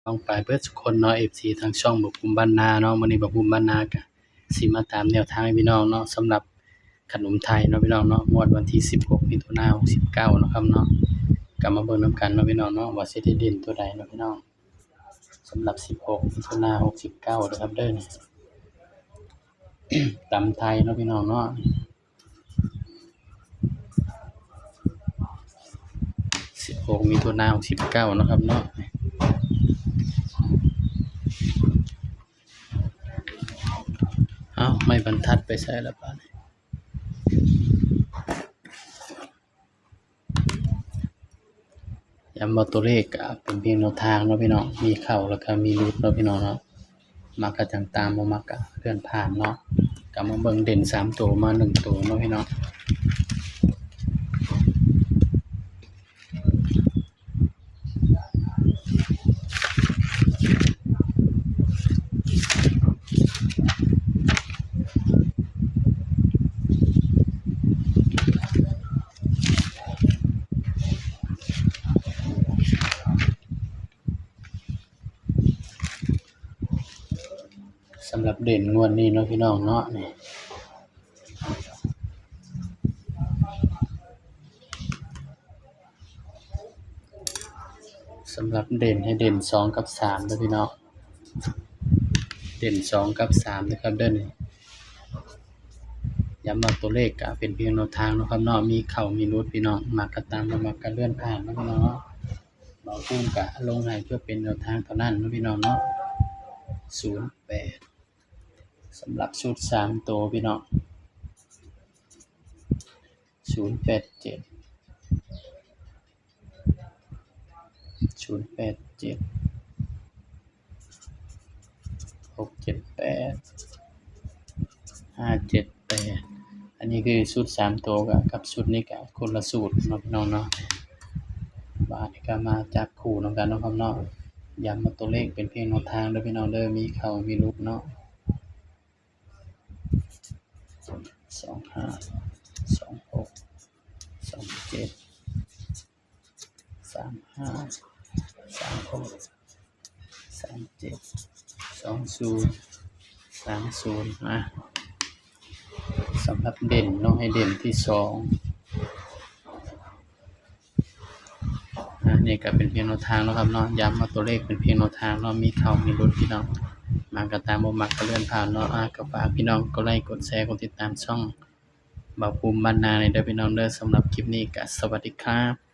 ປາຍເບິດທຸກຄົນເນາະ ເອັຟຊີ ທາງຊ່ອງບ່າວພູມບ້ານນາເນາະ. ມື້ນີ້ບ່າວພູມບ້ານນາກະຊິມາຕາມແນວທາງໃຫ້ພີ່ນ້ອງເນາະ ສຳລັບຂະໜົມໄທເນາະພີ່ນ້ອງເນາະ ງວດວັນທີສິບຫົກ ມິຖຸນາ ຫົກສິບເກົ້າເນາະຄັບເນາະ. ກະມາເບິ່ງນຳກັນເນາະພີ່ນ້ອງເນາະ ວ່າຊິໄດ້ເດັ່ນຕົວໃດເນາະພີ່ນ້ອງ ສຳລັບສິບຫົກ ມິຖຸນາ ຫົກສິບເກົ້າເດີຄັບເດີ. ຕຳໄທເນາະພີ່ນ້ອງເນາະ ສິບຫົກ ມິຖຸນາ ຫົກສິບເກົ້າເນາະຄັບເນາະ. ເອົ້າ ໄມ້ບັນທັດໄປໃສລະບາດນີ້? ຢ້ຳວ່າຕົວເລກກະເປັນພຽງແນວທາງເນາະພີ່ນ້ອງ ມີເຂົ້າແລ້ວກະມີຫຼຸດເນາະພີ່ນ້ອງເນາະ. ມັກກະຈັ່ງຕາມ ບໍ່ມັກກະເລື່ອນຜ່ານເນາະ. ກະມາເບິ່ງເດັ່ນສາມໂຕ ມາໜຶ່ງໂຕເນາະພີ່ນ້ອງ. ສຳລັບເດັ່ນງວດນີ້ເນາະພີ່ນ້ອງເນາະ ນີ້ ສຳລັບເດັ່ນໃຫ້ເດັ່ນສອງກັບສາມເດີພີ່ນ້ອງ ເດັ່ນສອງກັບສາມເດີຄັບເດີ. ຢ້ຳວ່າຕົວເລກກະເປັນພຽງແນວທາງເນາະຄັບເນາະ ມີເຂົ້າມີຫຼຸດພີ່ນ້ອງ ມັກກະຕາມ ບໍ່ມັກກະເລື່ອນຜ່ານເນາະພີ່ນ້ອງເນາະ. ບ່າວພູມກະລົງໃຫ້ເພື່ອເປັນແນວທາງເທົ່ານັ້ນເນາະພີ່ນ້ອງເນາະ. ສູນແປດ ສຳລັບຊຸດສາມໂຕພີ່ນ້ອງ ສູນແປດເຈັດ ສູນແປດເຈັດ ຫົກເຈັດແປດ ຫ້າເຈັດແປດ. ອັນນີ້ຄືຊຸດສາມໂຕ ກະກັບຊຸດນີ້ກະຄົນລະສູດເນາະພີ່ນ້ອງເນາະ. ບາດນີ້ກະມາຈັບຄູ່ນຳກັນເນາະຄັບເນາະ. ຢ້ຳວ່າຕົວເລກເປັນພຽງແນວທາງເດີພີ່ນ້ອງເດີ ມີເຂົ້າມີຫຼຸດເນາະ. ສອງຫ້າ ສອງຫົກ ສອງເຈັດ ສາມຫ້າ ສາມຫົກ ສາມເຈັດ ສອງສູນ ສາມສູນ. ອາ ສຳລັບເດັ່ນເນາະ ໃຫ້ເດັ່ນທີ່ສອງ ອາ ນີ້ກະເປັນພຽງແນວທາງເນາະຄັບເນາະ. ຢ້ຳວ່າຕົວເລກເປັນພຽງແນວທາງເນາະ ມີເຂົ້າມີຫຼຸດພີ່ນ້ອງ ມັກກະຕາມ ບໍ່ມັກກະເລື່ອນຜ່ານເນາະ. ອາ ກະຝາກພີ່ນ້ອງກົດໄລກົດແຊ ກົດຕິດຕາມຊ່ອງບ່າວພູມບ້ານນາແດ່ເດີພີ່ນ້ອງເດີ. ສຳລັບຄລິບນີ້ກະສະຫວັດດີຄັບ.